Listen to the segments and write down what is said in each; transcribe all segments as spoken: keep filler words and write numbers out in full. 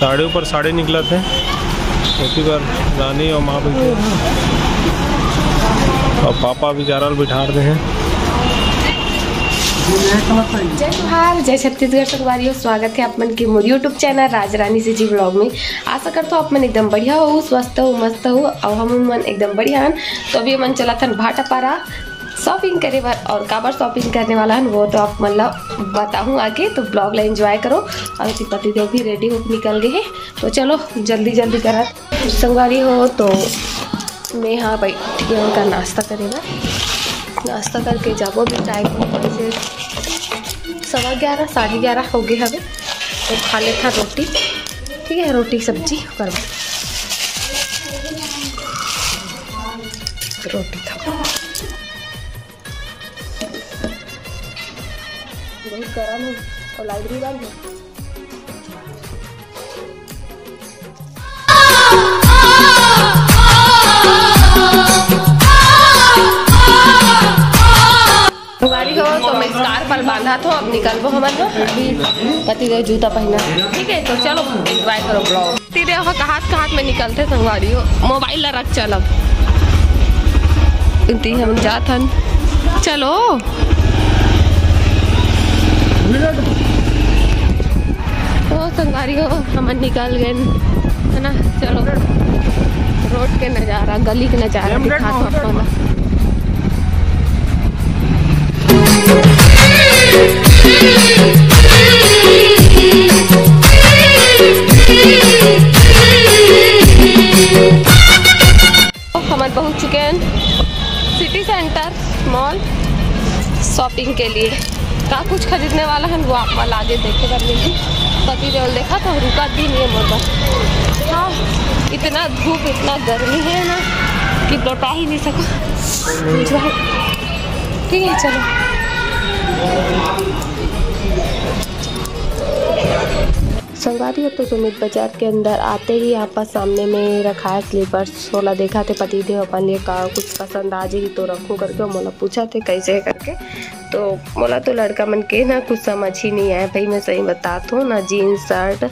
साड़ी ऊपर साड़ी निकलत हे, ओती बर रानी और माँ बैठे हे। और पापा अभी जारल बिठार दे हे। जय जोहार, जय छत्तीसगढ़ संगवारी हो। स्वागत हे आप मन के मोर YouTube चैनल राज रानी सीजी ब्लॉग में। आशा करथो आप मन एकदम बढ़िया हो, स्वस्थ हो, मस्त हो, और हम मन एकदम बढ़िया हन। तो अभी हमन चलत हन भाटापारा शॉपिंग करे बर, और काबर शॉपिंग करने वाला हन वो तो आप मन ला बताहूँ आगे। तो ब्लॉग ला एंजॉय करो। और एती पति देव भी रेडी होके निकल गए हे, तो चलो जल्दी जल्दी करत संगवारी हो। तो मैं हाँ बैठ गया उनका नाश्ता करे बर। नाश्ता करके जाबो भी टाइम हो से सवा ग्यारह, साढ़े ग्यारह हो गए हवे। तो खा लेथा रोटी, ठीक है, रोटी सब्जी करबो। रोटी था बहुत गरम है और लाइट भी बंद है। गाड़ी हो तो मैं स्कार्फ पर बांधा थो, अब निकलबो हमन हो। अभी पति देव जूता पहना, ठीक है, तो चलो एंजॉय करो ब्लॉग। पति देव ह कहात कहात में निकलथे संगवारी हो, मोबाइल ला रख चल अब। इतनी हम जात हन, चलो। ओ संगवारी हो, हमन निकल गए, है ना? चलो, रोड के नजारा, गली के नजारा दिखा दो अपन। हमन पहुंच चुके हैं सिटी सेंटर मॉल शॉपिंग के लिए। का कुछ खरीदने वाला है वो आप मन आगे देखे बर मिलही। पति देव देखा तो रुका भी नहीं है मोर बर। हाँ, इतना धूप, इतना गर्मी है ना कि बता ही नहीं सको। ठीक है, चलो। संगवारी हो तो सुमित बाजार के अंदर आते ही यहाँ पर सामने में रखा है स्लीपर्स। ओला देखा थे पति देव अपन लिए का कुछ पसंद आ जाही तो रखूँ करके मोला पूछा थे कैसे है करके। तो मोला तो लड़का मन के ना कुछ समझ ही नहीं आया भाई, मैं सही बतात हूँ ना। जीन्स शर्ट,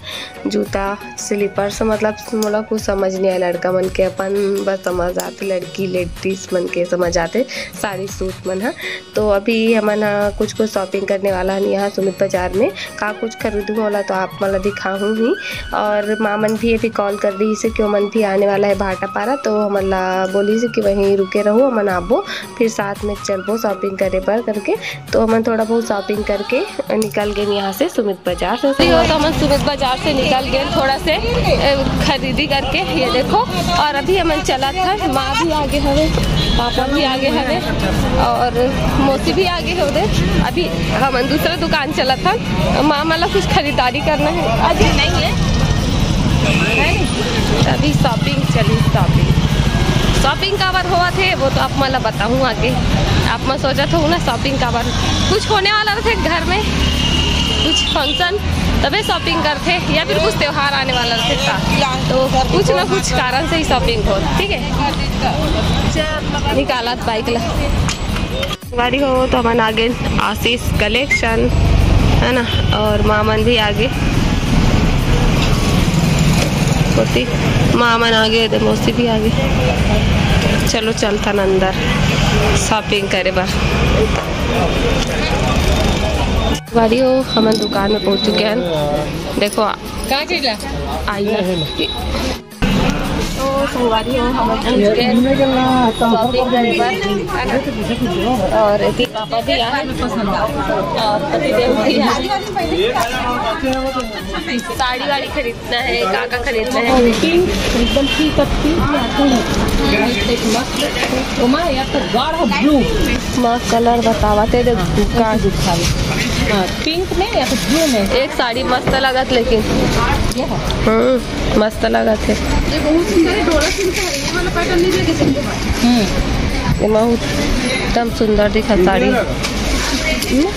जूता, स्लीपर्स, मतलब मोला कुछ समझ नहीं आया। लड़का मन के अपन बस समझ आते, लड़की लेडीज मन के समझ आते साड़ी सूट मन ह। तो अभी हमन ह कुछ कुछ शॉपिंग करने वाला हन यहाँ सुमित बाजार में। का कुछ खरीदूँ ओला तो आप मन ला दिखाहूँ ही। और माँ मन भी अभी कॉल कर रही से कि ओमन भी आने वाला है भाटापारा, तो हमन ला बोली से कि वहीं रुके रहो, हमन आबो, फिर साथ में चलबो शॉपिंग करे बर करके। तो हमन थोड़ा बहुत शॉपिंग करके निकल गए यहाँ से सुमित बाजार से। तो हमन सुमित बाजार से निकल गए थोड़ा से, ए, खरीदी करके, ये देखो। और अभी हमन चलत हन, माँ भी आगे हवे, पापा भी आगे हवे और मौसी भी आगे हवे। अभी हमन दूसरा दुकान चलत हन, माँ मन ला कुछ खरीदारी करना है। अभी नहीं है, है नहीं? अभी शॉपिंग चली, शॉपिंग। शॉपिंग काबर होवत हे वो तो आप मन ला बताहूँ आगे। आप मन सोचत हो ना शॉपिंग काबर, कुछ होने वाला रथे घर में, कुछ फंक्शन, तबे शॉपिंग करथे, या फिर कुछ त्योहार आने वाला रथे ता, तो कुछ ना कुछ कारण से ही शॉपिंग हो, ठीक है। निकालत बाइक ला। गाड़ी हो तो हमन आ गए आशीष कलेक्शन, है ना, और माँ मन भी आ गए। होती माँ मन आ गए, मौसी भी आ गए। चलो चलथन अंदर शॉपिंग करे बर। गाड़ी हो, हमन दुकान में पहुंच चुके हैं। देखो, का चीज ला? आईना। तो संगवारी हो, हम पहुंच गए शॉपिंग करे बर, है ना? और एती पापा भी आए और पति देव भी आए। साड़ी वाड़ी खरीदना है, का का खरीदना है? पिंक, एकदम पिंक, पिंक में आता है। मस्त, ओमा या तो गाढ़ा ब्लू। माँ कलर बतावा ते दे, हाँ, का ऐसे दिखावे। हाँ, पिंक में या तो ब्लू में। एक साड़ी मस्त लगत लेकिन। ये है। हम्म। मस्त लगत हे। ये बहुत सुंदर है, डोला सिल्क है, ये वाला पैटर्न नहीं देखे सिंधु भाई। हम्म। ये बहुत एकदम सुंदर दिखत साड़ी। हम्म?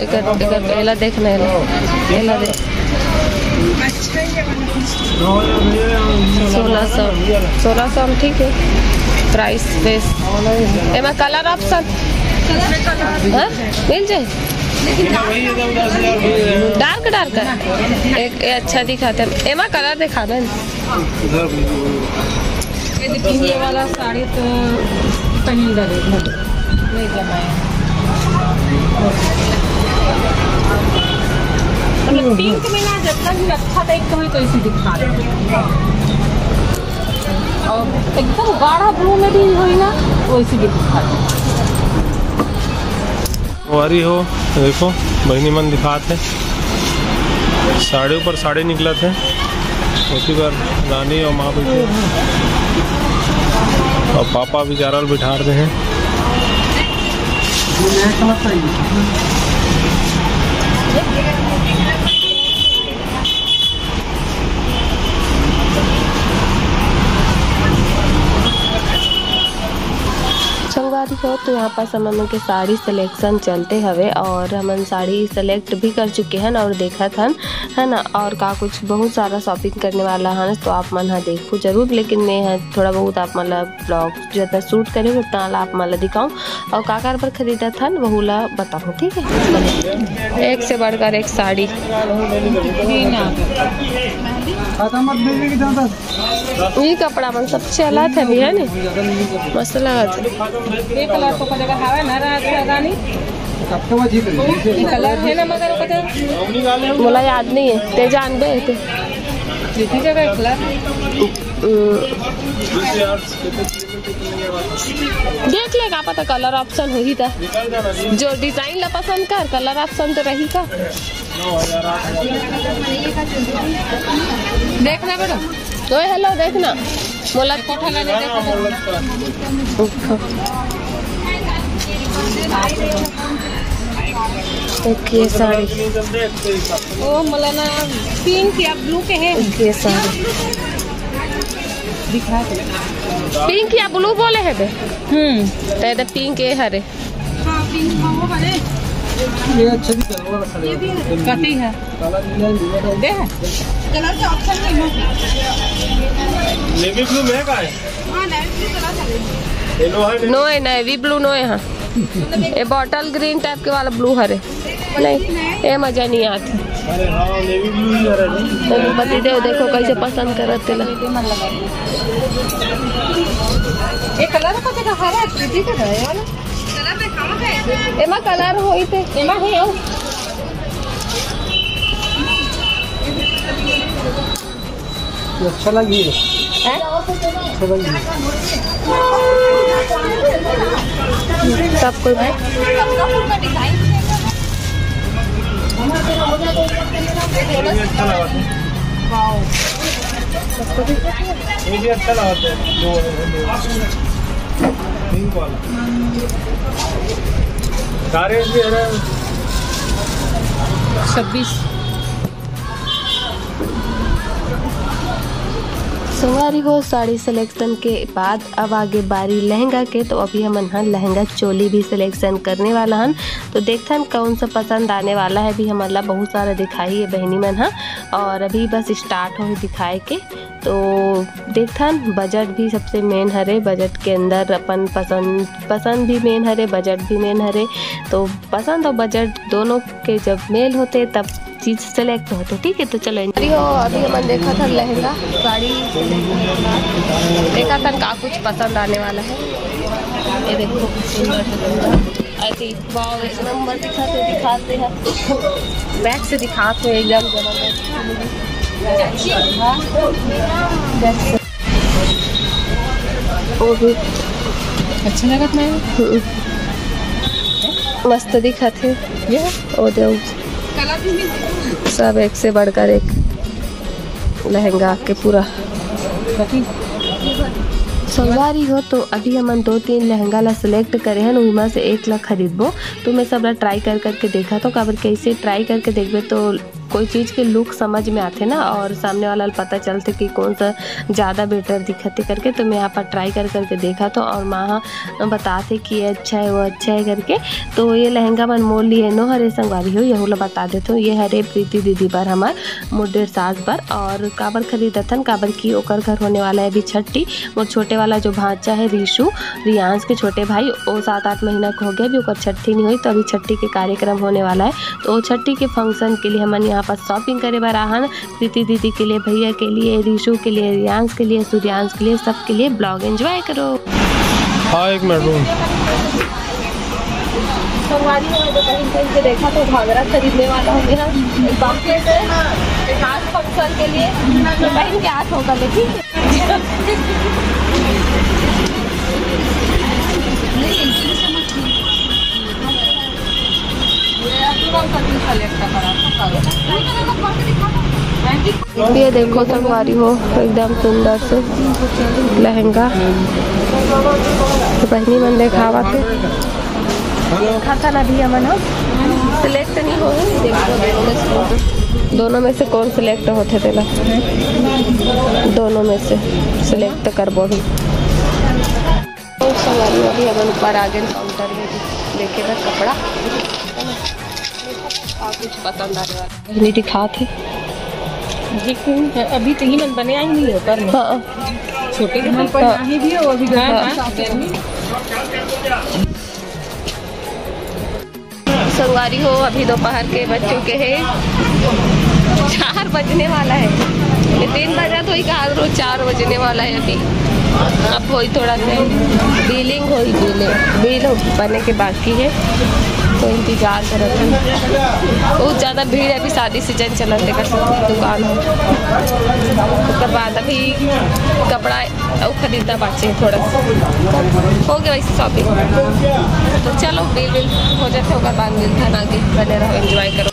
एकर, एकर एला देख ना, एला, एला देख। सोलह सौ, सोलह सौ में ठीक है, प्राइस बेस। एमा कलर ऑप्शन, हाँ, मिल जाए। डार्क डार्क है। एक ये अच्छा दिखाते हैं, एमा कलर दिखा दे। ये देखिए, ये वाला साड़ी तो पहन डरे, नहीं जमाए। मतलब पिंक में ना, जितना भी अच्छा टाइप का हो तो इसी दिखा दे। और एकदम गाढ़ा ब्लू में भी होई ना, वैसी भी दिखा दे। संगवारी हो, देखो, बहिनी मन दिखात हे, साड़ी ऊपर साड़ी निकलत हे। उसी पर नानी और माँ बैठे हे। और पापा भी चारल बिठार दे हे। संगवारी हो, तो यहाँ पास हमन के साड़ी सिलेक्शन चलते हवे और हमन साड़ी सिलेक्ट भी कर चुके हन और देखत हन, है ना। और का कुछ बहुत सारा शॉपिंग करने वाला हन, तो आप मन ह देखो जरूर, लेकिन मैं ह थोड़ा बहुत आप मन ला ब्लॉग जितना शूट करे उतना ला आप मन ला दिखाऊं और का का बर खरीदत हन वहू ला बताऊं, ठीक है। एक से बढ़कर एक साड़ी। ये कपड़ा मन सब चलत हे अभी, है नी? मस्त लगत हे। ये कलर तो का जगह हवे ना, रात का रानी। ये कलर है ना, मगर ओकर जगह मोला याद नहीं है, ते जानबे ते। ये की जगह कलर? हम्म। देख ले, का पता कलर ऑप्शन होही त। जो डिजाइन ला पसंद कर, कलर ऑप्शन तो रही का। देखना बेटा। ओए हेलो, देखना। मोला कोठा ला नहीं देखा। एक ये साड़ी। ओ मोला ना पिंक या ब्लू के है। एक ये साड़ी। दिखा दे। पिंक या ब्लू बोले हे बे? हम्म। ते दे पिंक ये हरे। हाँ, पिंक हाँ, वो हरे। ये अच्छा भी चल रहा है। कटी है। दे। कलर के ऑप्शन नहीं है। नेवी ब्लू में का है? हाँ, नेवी ब्लू कलर है। येलो है, नेवी नो है, नेवी ब्लू नो है, हाँ। ये बॉटल ग्रीन टाइप के वाला ब्लू हरे। नहीं, ये मजा नहीं आती। अरे हाँ, नेवी ब्लू ही हरे। तो पति देव देखो कैसे पसंद करत तेला। ये कलर का जगह हरा है, ठीक है ना, ये वाला? एमा कलर होई थे। एमा है, आओ। ये अच्छा लगी है। हैं? अच्छा लगी है। सब कोई भाई। ये भी अच्छा लगा था। ये भी अच्छा लगा था। दो, दो। पिंक वाला। सारे भी है ना। छब्बीस। संगवारी हो, साड़ी सिलेक्शन के बाद अब आगे बारी लहंगा के। तो अभी हमन ह लहंगा चोली भी सिलेक्शन करने वाला हन। तो देखथन कौन सा पसंद आने वाला है। अभी हमन ला बहुत सारा दिखाही है बहिनी मन ह, और अभी बस स्टार्ट होही दिखाए के। तो देखथन, बजट भी सबसे मेन हरे, बजट के अंदर अपन पसंद, पसंद भी मेन हरे, बजट भी मेन हरे। तो पसंद और बजट दोनों के जब मेल होते तब चीज सिलेक्ट होते, ठीक है। तो चलो, अभी हो, अभी हमन देखत हन लहंगा साड़ी, देखत हन का कुछ पसंद आने वाला है। ये देखो, सुंदर से सुंदर ऐसे ही, वाओ, एक नंबर दिखाते, दिखाते हैं, बैक से दिखाते हैं, एकदम जबरदस्त। हाँ, बैक से। वो भी अच्छा लगत नहीं? हम्म। मस्त दिखत हे। ये? ओ दे, कलर भी मिल सब एक से बढ़कर एक लहंगा के पूरा। संगवारी हो, तो अभी हमन दो तीन लहंगा ला सिलेक्ट करे हन, उमा से एक ला खरीदबो। तो मैं सब ला ट्राई कर करके देखत हों, काबर कैसे ट्राई करके देखबे तो कोई चीज़ के लुक समझ में आथे ना, और सामने वाला ल पता चलथे कि कौन सा ज़्यादा बेटर दिखत हे करके। तो मैं यहाँ पर ट्राई कर करके देखत हों, और माँ ह बतात हे कि ये अच्छा है, वो अच्छा है करके। तो ये लहंगा मन मोर लिए नो हरे संगवारी हो, यहू ला बता देत हों, ये हरे प्रीति दीदी बर, हमर मोर डेढ़ सास बर। और काबर खरीदत हन, काबर कि ओकर घर होने वाला है अभी छट्ठी। मोर छोटे वाला जो भांचा है रिशु, रियांश के छोटे भाई, वो सात आठ महीना के हो गया, अभी ओकर छट्ठी नहीं हुई, तो अभी छट्ठी के कार्यक्रम होने वाला है। तो छट्ठी के फंक्शन के लिए हमन यहाँ पर शॉपिंग करे बर आहन, प्रीति दीदी के लिए, भैया के लिए, रिशु के लिए, रियांश के लिए, सूर्यांश के लिए, सबके लिए। ब्लॉग एंजॉय करो। हाँ, एक मिनट रुक। संगवारी हो, तो कहीं कहीं से देखा तो घाघरा खरीदने वाला हूँ यहाँ, एक बास्केट है, खास फंक्शन के लिए। तो पहन के आज होगा, लेकिन ये देखो संगवारी हो, एकदम सुंदर से लहंगा तो बहिनी मन देखावत हे। देखा था ना भैया मन, सिलेक्ट नहीं हो, देखो दोनों में से कौन, दोनों में से कौन सिलेक्ट होथे तेला, दोनों में से सिलेक्ट करबो अभी। तो संगवारी हो, अभी हमन ऊपर आ गए काउंटर में देखे बर कपड़ा, और कुछ पसंद आने वाला नहीं दिखात हे। लेकिन अभी तो ये मन बने आई नहीं है ऊपर में। हाँ। छोटे के मन पर हाँ। नहीं भी हो अभी हाँ, हाँ। संगवारी हो, अभी दोपहर के बज चुके हैं, चार बजने वाला है। ये तीन बजा तो ही कहा करो, चार बजने वाला है अभी। अब वही थोड़ा सा डीलिंग होई, डीलिंग बिल हो बने के बाकी है, तो इंतजार करत हन। बहुत ज़्यादा भीड़ है, अभी शादी सीजन चलत है, दुकान हो। ओकर बाद अभी कपड़ा अउ खरीदना बाचे हे थोड़ा सा। हो गया वैसे शॉपिंग, तो चलो बिल विल हो जाथे, ओकर बाद मिलथन आगे। बने रहो, एंजॉय करो।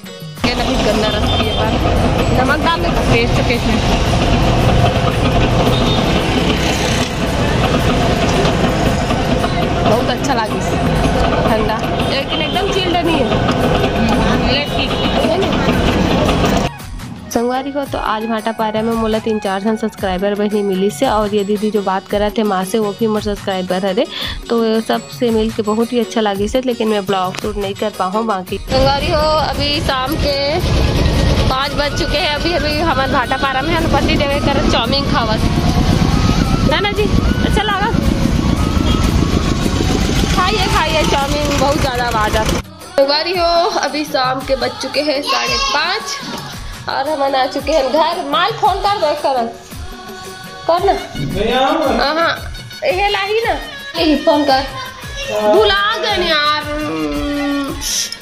ये ना भी गंदा रस पिए बार नमक डाल देता, टेस्ट टेस्ट में बहुत अच्छा लागिस, ठंडा, लेकिन एकदम चिल्ड नहीं है। संगवारी हो, तो आज भाटापारा में मोला तीन चार झन सब्सक्राइबर बहिनी मिलिस हे, और ये दीदी जो बात करत हे माँ से, वो भी मोर सब्सक्राइबर हरे। तो सबसे मिल के बहुत ही अच्छा लागिस हे, लेकिन मैं ब्लॉग शूट नहीं कर पाहूँ बाकी। संगवारी हो, अभी शाम के पाँच बज चुके हैं। अभी अभी हमर भाटापारा में हन पति देवे कर चाउमीन खावत, है ना जी? अच्छा लगा? खाइए खाइए, चाउमीन बहुत ज्यादा आवाज आती। संगवारी हो, अभी शाम के बज चुके हैं साढ़े पाँच और हमन आ चुके हैं घर। माल फोन कर दो, एक करन कर ना। हाँ, हाँ, ये लाही ना, यही फोन कर। भुला गए यार।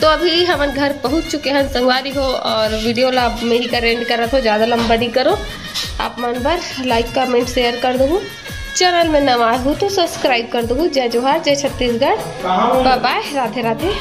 तो अभी हमन घर पहुंच चुके हैं संगवारी हो, और वीडियो ला मैं ही कर एंड करत हो, ज्यादा लंबा नहीं करो। आप मन बर लाइक, कमेंट, शेयर कर दो। चैनल में नवा हो तो सब्सक्राइब कर दो। जय जोहार, जय छत्तीसगढ़, बाय बाय, राधे राधे।